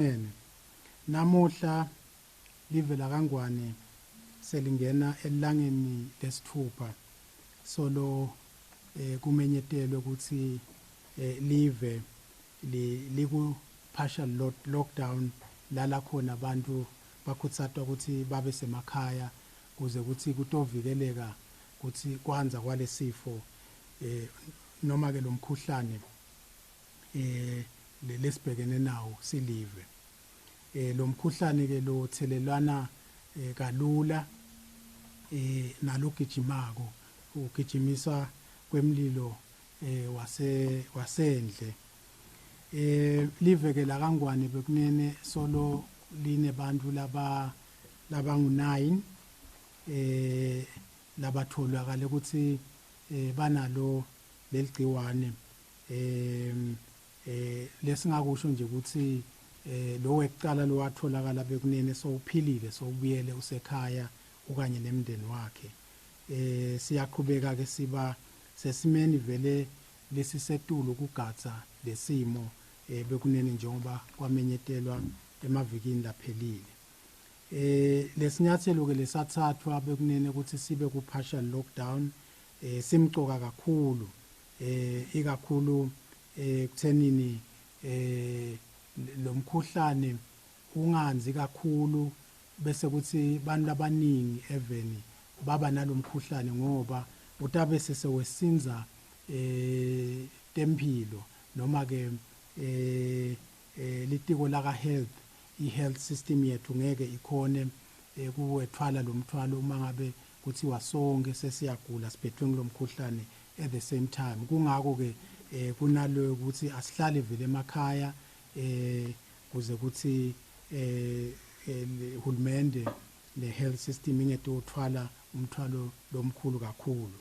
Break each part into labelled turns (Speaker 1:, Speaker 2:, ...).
Speaker 1: Amen. Namuhla live lakaNgwane selingena elangeni lesithupha solo kumenyetelwe ukuthi live liku partial lockdown lala khona abantu bakhutsatwa ukuthi babe semakhaya kuze ukuthi kutovikeleka ukuthi kwandza kwalesifo noma ke lomkhuhlane lesibhekene nawo silive. Lo mkhuhlane ke lo thelelwana kalula nalogijimako, ugijimisa kwemlilo wase wasendle. Live ke lakaNgwane bekunene solo linebantu laba labangu 9 labatholakala ukuthi banalo leligciwane. Lesingakusho nje ukuthi lo wekucala lo watholakala bekunene sowuphilile, sowubuyele usekhaya ukanye nemndeni wakhe. Siyaqhubeka ke, siba sesimeni vele lesisetulu kugatsa lesimo bekunene njengoba kwamenyetelwa emavikini laphelile. Lesinyathelo ke lesathathwa bekunene ukuthi sibe ku partial lockdown simcoka kakhulu, ikakhulu kuthenini lo mkhuhlane unganzi kakhulu bese kuthi bantu abaningi eveni baba nalomkhuhlane, ngoba utabe sesewesinza temphilo noma ke litiko laka health, i-health system yethu ngeke ikhone kuwethwala lo mthwalo uma ngabe kuthiwa sonke sesiyagula, siphethwe ngilomkhuhlane at the same time. Kungako ke kunalo ukuthi asihlale vele emakhaya kuze kuthi hulumende ne health system ingetuthwala umthwalo lomkhulu kakhulu.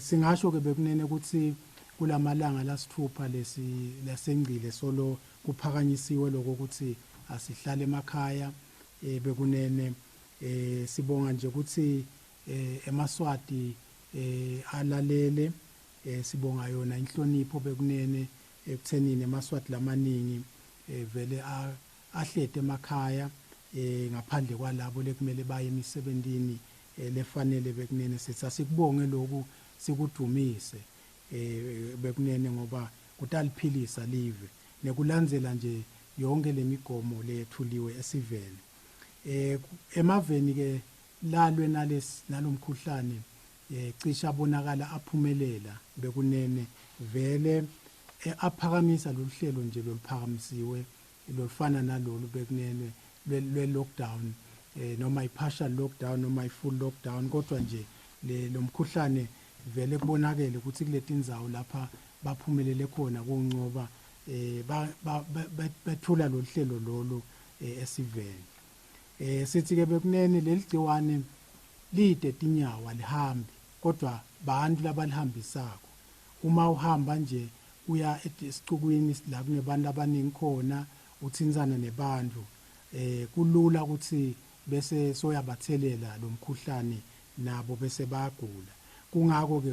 Speaker 1: Singasho ke bekunene ukuthi kulamalanga lasithupha lesi lasengcile solo kuphakanyisiwe lokho ukuthi asihlale emakhaya bekunene, sibonga nje ukuthi emaSwati alalele. Sibonga yona inhlonipho bekunene ekuthenini emaSwati lamaningi vele ahlete emakhaya ngaphandle kwalabo lekumele baye emisebentini lefanele. Bekunene sithi asikubonge lokhu, sikudumise bekunene, ngoba kutaliphilisa live nekulandzela nje yonke lemigomo leyethuliwe esiveni. Emaveni ke lalwe nalesi nalomkhuhlane cisha abonakala aphumelela bekunene vele, aphakamisa lolu hlelo nje loluphakamisiwe lolufana nalolu bekunene lwe lockdown, noma i-partial lockdown noma i-full lockdown, kodwa nje le lomkhuhlane vele kubonakele ukuthi kuletindzawo lapha baphumelele khona kuncoba bethula lolu hlelo lolu esiveni. Sithi ke bekunene leli gciwane lide tinyawo, alihambi, kodwa bantu labalihambisako. Uma uhamba nje uya esicukwini la kunebantu abaningi khona, uthintsana nebantu, kulula ukuthi bese soyabathelela lo mkhuhlane, nabo bese bayagula. Kungako ke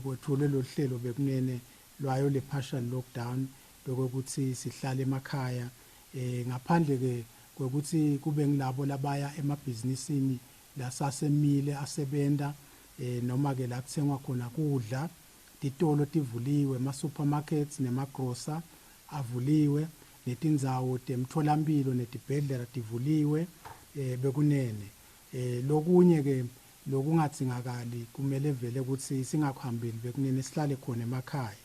Speaker 1: kwethulwe lo hlelo bekunene lwayo le partial lockdown lokuthi sihlale emakhaya, ngaphandle ke kwekuthi kube ngilabo labaya emabhizinisini lasasemile asebenta, noma ke la kuthengwa khona kudla. Titolo tivuliwe, ema supermarkets nemagrosa avuliwe, netindzawo temtholamphilo netibhedlela tivuliwe bekunene. Lokunye ke lokungadzingakali kumele vele ukuthi singakuhambeli bekunene, sihlale khona emakhaya.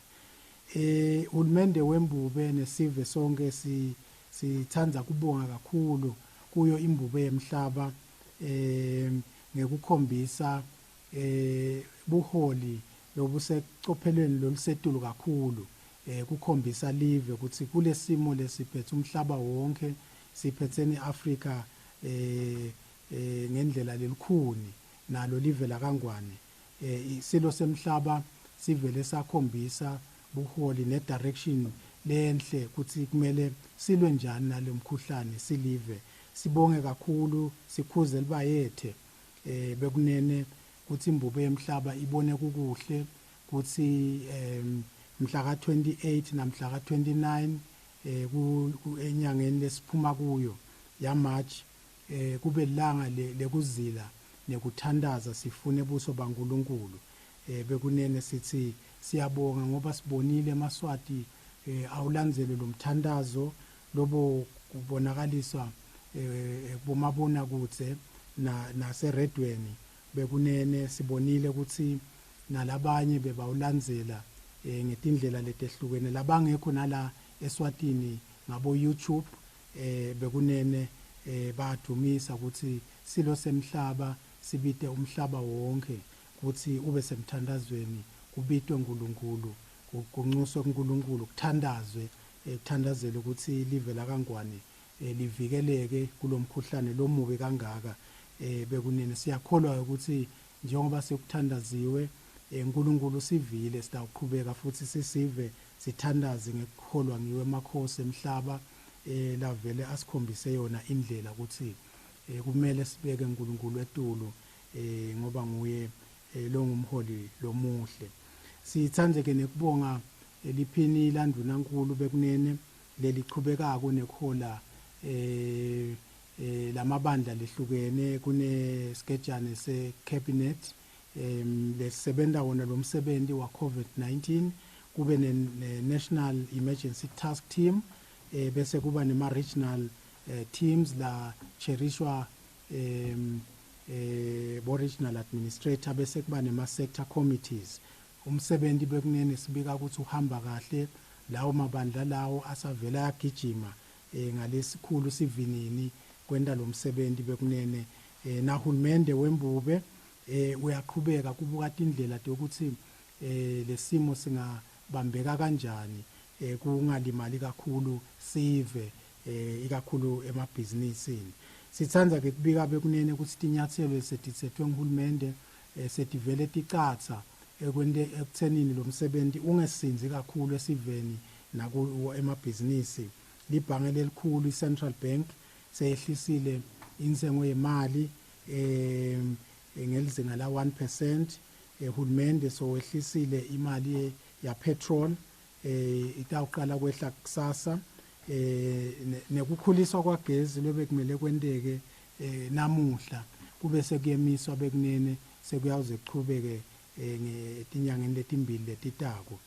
Speaker 1: Hulumende wembube nesive sonke si sithanda kubonga kakhulu kuyo imbube yemhlaba ngekukhombisa buholi lobusecophelweni lolusetulu kakhulu, kukhombisa live ukuthi kulesimo lesiphethe umhlaba wonke, siphethene Afrika ngendlela lelikhuni, nalo live lakaNgwane, isilo semhlaba sivele sakhombisa buholi ne direction lenhle ukuthi kumele silwe njani nalomkhuhlane silive. Sibonge kakhulu, sikhuze libayethe bekunene kuthi imbube yemhlaba ibone kukuhle kuthi mhla ka 28 namhla ka 29. eh enyangeni lesiphuma kuyo ya March kube lilanga lekuzila nekuthandaza sifune buso baNkulunkulu. Bekunene sithi siyabonga ngoba sibonile emaSwati awulandzele lo mthandazo lobo kubonakaliswa kubomabona kudze naseredweni. Bekunene sibonile ukuthi nalabanye bebawulandzela ngetindlela letehlukene labangekho nala eSwatini ngabo YouTube. Bekunene badumisa ukuthi silo semhlaba sibite umhlaba wonke ukuthi ube semthandazweni, kubitwe uNkulunkulu, kunxuswe kuNkulunkulu, kuthandazwe, kuthandazele ukuthi live lakaNgwane livikeleke kulomkhuhlane lomubi kangaka. Bekunene siyakholwa ukuthi njengoba sekuthandaziwe, uNkulunkulu sivile, sitawuqhubeka futhi sisive sithandaze ngekukholwa ngiwe emakhosi emhlaba lavele asikhombise yona indlela ukuthi kumele sibeke uNkulunkulu etulu ngoba nguye longumholi lomuhle. Sitsandze ke nekubonga liphini landunankulu bekunene lelichubekako nekhola lamabandla lehlukene kunesigejane se-cabinet lesebenta wona lo msebenzi wa COVID-19, kube ne National Emergency Task Team, bese kuba nema regional teams la cherishwa bo regional administrator, bese kuba nema sector committees. Umsebenzi bekunene sibika ukuthi uhamba kahle, lawo mabandla lawo asavela yagijima ngalesikhulu sivinini kwenta lo msebenzi bekunene. Nahulumende wembube uyaqhubeka kubuka tindlela tokuthi lesimo singabambeka kanjani kungalimali kakhulu sive, ikakhulu emabhizinisini. Sitsandza ke kubika bekunene ukuthi tinyatselo lesetitsetfwe nguhulumende setivele ticatsa ekwente ekuthenini lo msebenzi ungesinzi kakhulu esiveni naku emabhizinisi. Libhange lelikhulu i-Central Bank seyehlisile insengo yemali ngelizinga la 1%. Uhulumende sowehlisile imali ya petrol, itawuqala kwehla kusasa, nekukhuliswa kwagezi lobe kumele kwenteke namuhla kube sekuyemiswa bekunene, sekuyawuze kuchubeke ngetinyangeni letimbili letitako.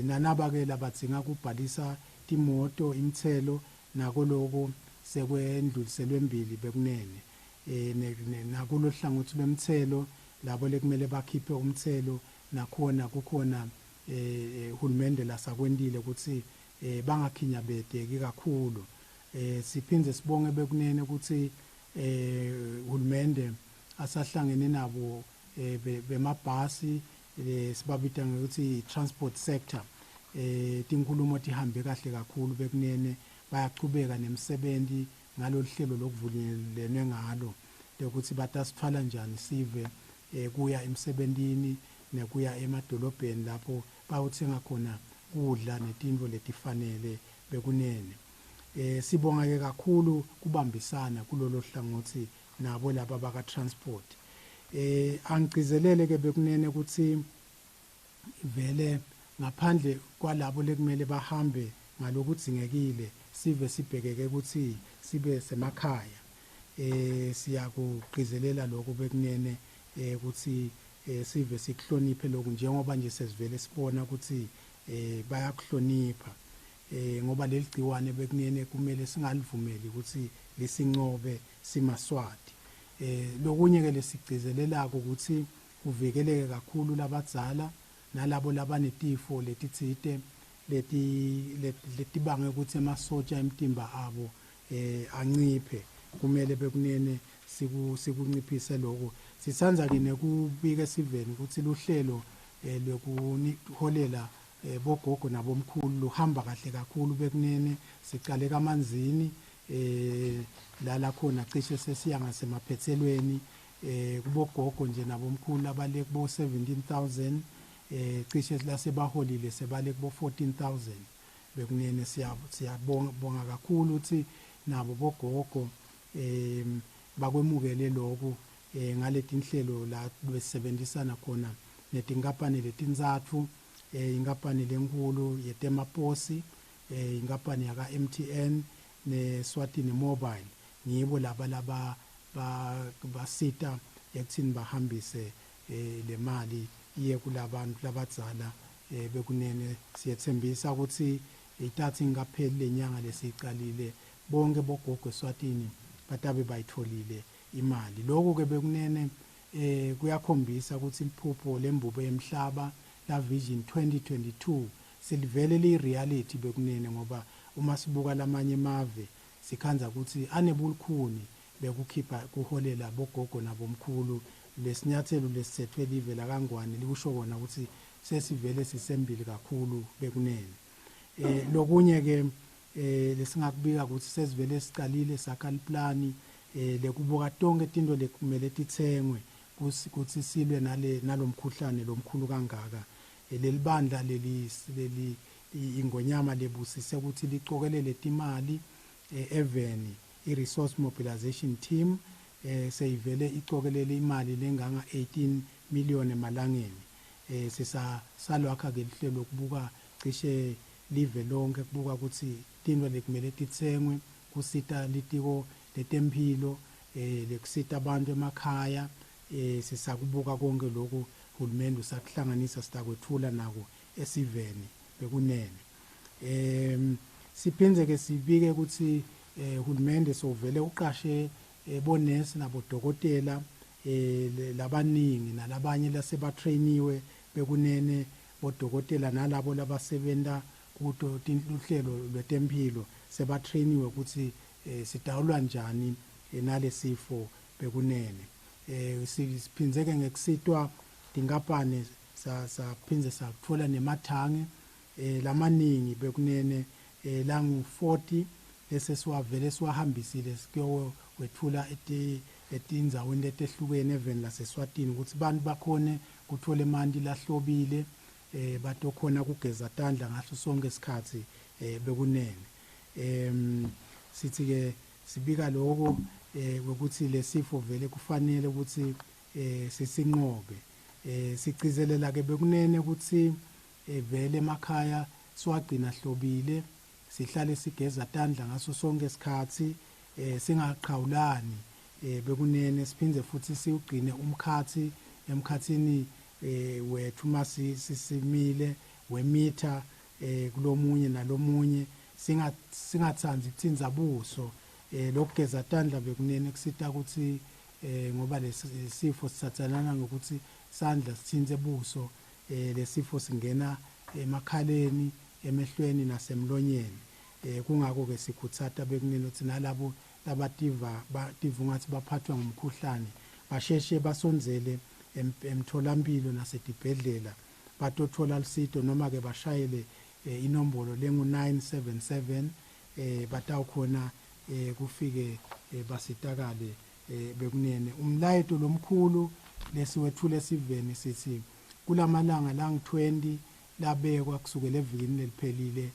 Speaker 1: Nanaba ke labadzinga kubhalisa timoto imithelo nako lokho sekwendluliselwe embili bekunene. Nakulo hlangothi lwemthelo labo lekumele bakhiphe umthelo nakhona kukhona hulumende lasakwentile ukuthi bangakhinyabedeki kakhulu. Siphindze sibonge bekunene ukuthi hulumende asahlangene nabo bemabhasi, sibabita ngekuthi transport sector. Tinkulumo tihambe kahle kakhulu bekunene, bayachubeka nemsebenzi ngalolu hlelo lokuvunyelene ngalo lokuthi batasithwala njani sive kuya emsebentini nekuya emadolobheni lapho bayothenga khona kudla netintfo letifanele bekunene. Sibonga ke kakhulu kubambisana kulolo hlangothi nabo laba baka transport. Angigcizelele ke bekunene ukuthi vele ngaphandle kwalabo lekumele bahambe ngalokudzingekile, sive sibhekeke ukuthi sibe semakhaya. Siyakugcizelela lokho bekunene ukuthi sive sikuhloniphe lokhu njengoba nje sesivele sibona ukuthi bayakuhlonipha, ngoba leli gciwane bekunene kumele singalivumeli ukuthi lisincobe simaSwati. Lokunye ke lesigcizelelako ukuthi kuvikeleke kakhulu labadzala nalabo labanetifo letitsite leti letibange ukuthi emasotsha emtimba abo anciphe, kumele bekunene sikunciphise lokho. Sitsandza ke nekubika esiveni ukuthi luhlelo lwekuholela bogogo nabomkhulu luhamba kahle kakhulu bekunene. Sicale kaManzini, la khona cishe sesiya ngasemaphethelweni kubogogo nje nabomkhulu abale kubo 17,000, cishe lasebaholile sebale kubo 14,000 bekunene. Siyabonga bonga kakhulu ukuthi nabo bogogo bakwemukele lokhu ngaletinhlelo la besebenzisana khona netinkampani letintsatfu, inkampani lenkulu yetemaposi. Inkampani yaka MTN neSwatini Mobile ngibo laba laba basita ekuthini bahambise le mali iye kulabantu labadzala. Bekunene siyethembisa ukuthi itathi ingapheli lenyanga lesiyicalile, bonke bogogo eSwatini batabe bayitholile imali. Lokho ke bekunene kuyakhombisa ukuthi liphupho lembube yemhlaba la Vision 2022 silivele li reality bekunene, ngoba uma sibuka lamanye emave sikhandza ukuthi anebulukhuni bekukhipha kuholela bogogo nabomkhulu. Lesinyathelo lesithethwe live lakaNgwane likusho kona ukuthi sesivele sisembili kakhulu bekunene. Lokunye ke lesingakubika ukuthi sesivele sicalile sakha liplani lekubuka tonke tinto lekumele titsengwe kutsi silwe nale nalomkhuhlane lomkhulu kangaka. Lelibandla leli ingonyama lebusise ukuthi licokelele timali eveni, i-resource mobilization team seyivele icokelele imali lenganga 18 million emalangeni. Sisa salwakha ke lihlelo kubuka cishe live lonke, kubuka ukuthi tinto lekumele titsengwe kusita litiko letemphilo, lekusita abantu emakhaya. Sisakubuka konke lokhu, hulumende usakuhlanganisa, sitakwethula nako esiveni bekunene. Siphindze ke sibike ukuthi hulumende sovele uqashe bonesi nabodokotela labaningi nalabanye lasebatrainiwe bekunene, bodokotela nalabo labasebenta kuto luhlelo lwetempilo sebatrainiwe ukuthi sitawulwa njani nalesifo bekunene. Siphindze ke ngekusitwa tinkampani saphindze satfola nemathange lamaningi bekunene, langu 40 lese siwavele siwahambisile sikuyokwethula etindzaweni letehlukene eveni laseSwatini ukuthi bantu bakhone kuthola emanti lahlobile, batokhona kugeza tandla ngaso sonke isikhathi bekunene. Sithi ke sibika lokho ukuthi lesifo vele kufanele ukuthi sisinqobe. Sigcizelela ke bekunene ukuthi vele emakhaya siwagcina hlobile, sihlale sigeza tandla ngaso sonke isikhathi, singaqhawulani bekunene. Siphindze futhi siwugcine umkhathi emkhathini wethu masisimile wemitha kulomunye nalomunye, singatsandzi kuthinza buso. Lokugeza tandla bekunene kusita ukuthi ngoba lesifo sithathelana ngokuthi sandla sithintse buso, lesifo singena emakhaleni, emehlweni nasemlonyeni. Kungako ke sikhutsata bekunene ukuthi nalabo labativa bativa ungathi baphathwa ngumkhuhlane basheshe basondzele emtholampilo nasetibhedlela batothola lusito, noma ke bashayele inombolo lengu 977, batawukhona kufike basitakale bekunene. Umlayeto lomkhulu lesiwethule siveni sithi kulamalanga langu 20 labekwa kusukela evikini leliphelile,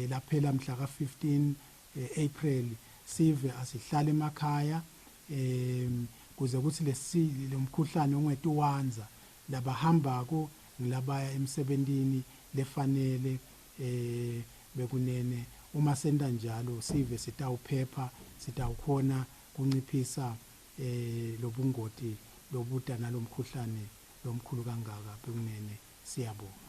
Speaker 1: laphela mhla ka-15 April, sive asihlale emakhaya kuze kuthi lesi lomkhuhlane ungetuwanza. Labahambako ngilabaya emsebentini lefanele bekunene. Uma senta njalo sive sitawuphepha, sitawukhona kunciphisa lobungoti lobuta nalomkhuhlane lomkhulu kangaka bekunene. Siyabonga.